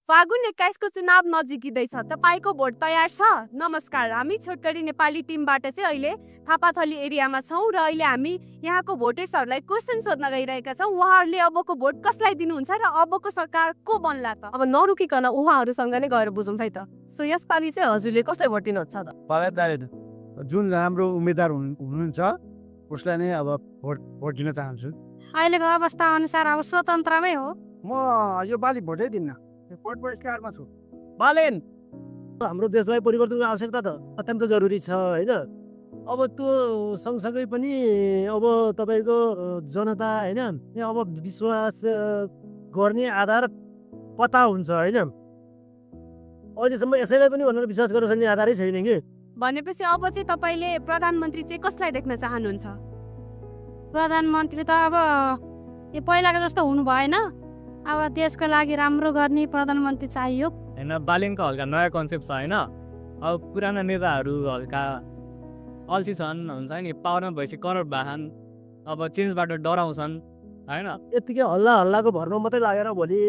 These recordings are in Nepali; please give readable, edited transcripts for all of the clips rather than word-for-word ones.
फागुन 21 को चुनाव नजिकिँदैछ। तपाईको भोट तयार छ? नमस्कार, हामी छोटकरी नेपाली टिमबाट चाहिँ अहिले थापाथली एरियामा छौँ र अहिले हामी यहाँको भोटर्सहरूलाई क्वेसन सोध्न गइरहेका छौँ। उहाँहरूले अबको भोट कसलाई दिनुहुन्छ र अबको सरकार को बन्ला त? अब नरुकिकन उहाँहरूसँग नै गएर बुझौँ है त। सो यसपालि चाहिँ हजुरले कसलाई भोट दिनुहुन्छ त? जुन राम्रो उम्मेदवार हुनुहुन्छ उसलाई नै अब भोट दिन चाहन्छु। अहिलेको अवस्था अनुसार अब स्वतन्त्रमै हो। म यो पालि भोटै दिन्न, भोट बहिष्कारमा छु। बालेन हाम्रो देशलाई परिवर्तनको आवश्यकता त अत्यन्त जरुरी छ होइन। अब त्यो सँगसँगै पनि अब तपाईँको जनता होइन अब विश्वास गर्ने आधार पता हुन्छ होइन। अहिलेसम्म यसैलाई पनि भनेर विश्वास गर्न सक्ने आधारै छैन कि। भनेपछि अब चाहिँ तपाईँले प्रधानमन्त्री चाहिँ कसलाई देख्न चाहनुहुन्छ? प्रधानमन्त्री त अब यो पहिलाको जस्तो हुनु भएन। अब देशको लागि राम्रो गर्ने प्रधानमन्त्री चाहियो होइन। बालिङको हल्का नयाँ कन्सेप्ट छ होइन। अब पुराना नेताहरू हल्का अल्छी छन् हुन्छ नि, पावरमा भएपछि करोड भाषण अब चेन्जबाट डराउँछन् होइन। यत्तिकै हल्लाको भरमा मात्रै लागेर भोलि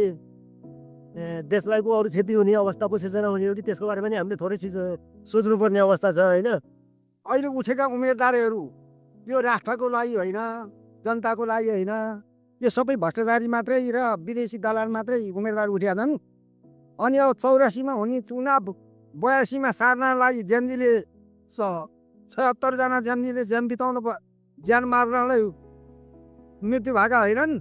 देशलाई को अरू क्षति हुने अवस्था पो सिर्जना हुने हो कि त्यसको बारेमा नि हामीले थोरै चिज सोच्नुपर्ने अवस्था छ होइन। अहिले उठेका उम्मेदवारहरू यो राष्ट्रको लागि होइन, जनताको लागि होइन, यो सबै भ्रष्टाचारी मात्रै र विदेशी दलाल मात्रै उम्मेदवार उठेका छन्। अनि अब 84मा हुने चुनाव 82मा सार्नलाई जेनजीले 76जना जेनजीले ज्यान मार्नलाई मृत्यु भएका होइनन्।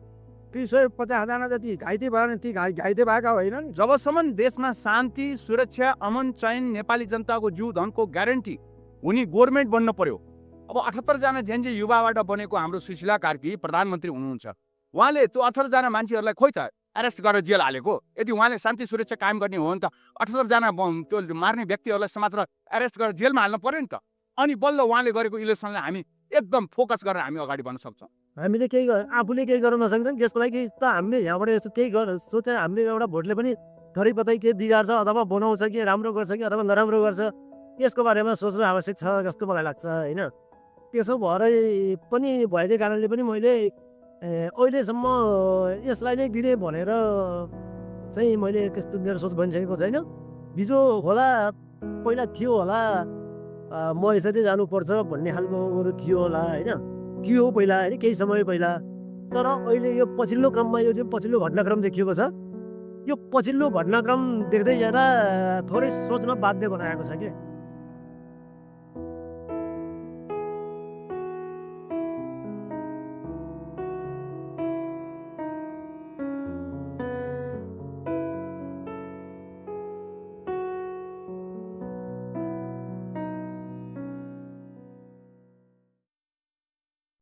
350जना जति घाइते भए ती घाइते भएका होइनन्। जबसम्म देशमा शान्ति सुरक्षा अमन चयन नेपाली जनताको जीव धनको ग्यारेन्टी हुने गभर्मेन्ट बन्न पर्यो। अब 78जना जेनजी युवाबाट बनेको हाम्रो सुशीला कार्की प्रधानमन्त्री हुनुहुन्छ। उहाँले त्यो 18जना मान्छेहरूलाई खोइ त एरेस्ट गरेर जेल हालेको? यदि उहाँले शान्ति सुरक्षा कायम गर्ने हो भने त 78जना त्यो मार्ने व्यक्तिहरूलाई मात्र एरेस्ट गरेर जेलमा हाल्नु पर्यो नि त। अनि बल्ल उहाँले गरेको इलेक्सनलाई हामी एकदम फोकस गरेर हामी अगाडि बढ्न सक्छौँ। हामीले केही आफूले केही गर्न नसक्छौँ त्यसको लागि त हामीले यहाँबाट यस्तो केही सोचेर हामीले एउटा भोटले पनि थोरै पतै के बिगार्छ अथवा बनाउँछ कि राम्रो गर्छ कि अथवा नराम्रो गर्छ यसको बारेमा सोच्नु आवश्यक छ जस्तो मलाई लाग्छ होइन। त्यसो भएर पनि भएको कारणले पनि मैले अहिलेसम्म यसलाई नै दिने भनेर चाहिँ मैले त्यस्तो मेरो सोच बनिसकेको छैन। बिजो होला पहिला थियो होला म यसरी जानुपर्छ भन्ने खालको थियो होला होइन, थियो पहिला होइन केही समय पहिला। तर अहिले यो पछिल्लो क्रममा यो चाहिँ पछिल्लो घटनाक्रम देखिएको छ। यो पछिल्लो घटनाक्रम देख्दै जाँदा थोरै सोच्न बाध्य बनाएको छ कि।